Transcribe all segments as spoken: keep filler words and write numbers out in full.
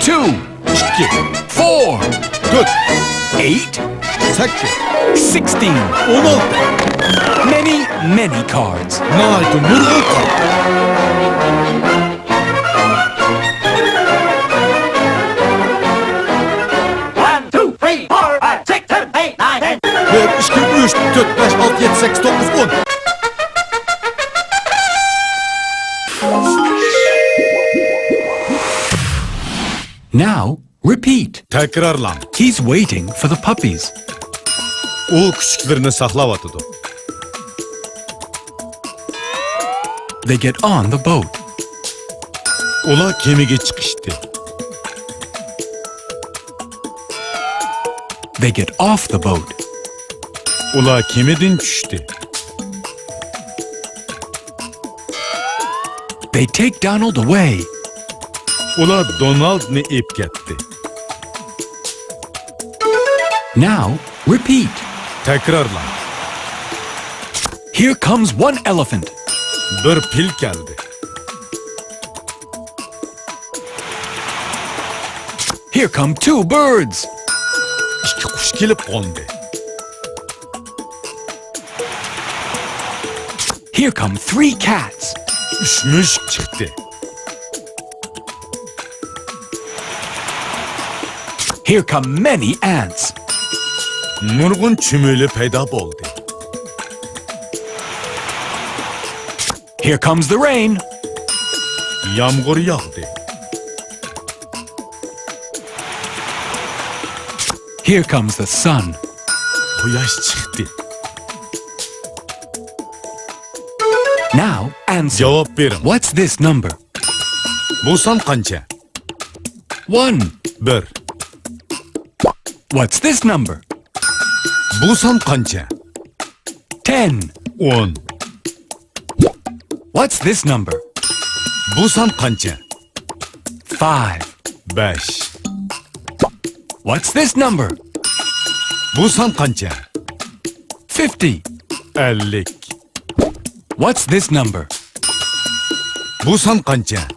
Two. ئىككى. Four. تۆت. Eight. سەككىز. Sixteen. ئون ئالتە. Many, many cards. ناھايىتى نۇرغۇن كارت. One, two, three, four, five, six, seven, eight, nine, ten. بىر، ئىككى، ئۈچ، تۆت، بەش، ئالتە، يەتتە، سەككىز، توققۇز، ئون. Now repeat. تەكرارلاڭ. He's waiting for the puppies. ئۇ كۈچۈكلىرىنى ساقلاۋاتىدۇ. They get on the boat. ئۇلار كېمىگە چىقىشتى. They get off the boat. ئۇلار كېمىدىن چۈشتى. They take Donald away. ئۇلار دونالدنى ئېلىپ كەتتى. Now repeat. تەكرارلاڭ. Here comes one elephant. بىر پىل كەلدى. Here come two birds. ئىككى قۇش كېلىپ قوندى. Here come three cats. ئۈچ مۈشۈك چىقتى. Here come many ants. نۇرغۇن چۈمۈلە پەيدا بولدى. Here comes the rain. يامغۇر ياغدى. Here comes the sun. قۇياش چىقتى. Now answer. جاۋاب بېرىڭ. What's this number? بۇ سان قانچە؟ One. بىر. What's this number? بۇ سان قانچە؟ Ten. ئون. What's this number? بۇ سان قانچە؟ Five. بەش. What's this number? بۇ سان قانچە؟ Fifty. ئەللىك. What's this number? بۇ سان قانچە؟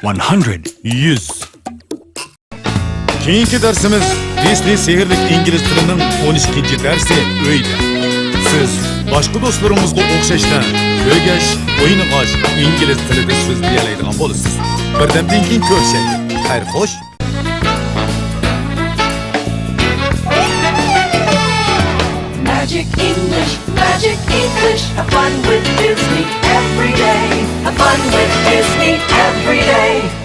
One hundred. يۈز. كېيىنكى دەرسىمىز دىسنېي سېھىرلىك ئىنگلىز تىلىنىڭ ئون ئىككىنچى دەرسى ئۆيدە. سىز باشقا دوستلىرىڭىزغا ئوخشاشلا كۆرگەچ، ئوينىغاچ ئىنگلىز تىلىدا سۆزلىيەلەيدىغان بولىسىز. بىردەمدىن كېيىن كۆرۈشەيلى. خەير خوش. Magic English, Magic English, have fun with Disney every day. Have fun with Disney every day.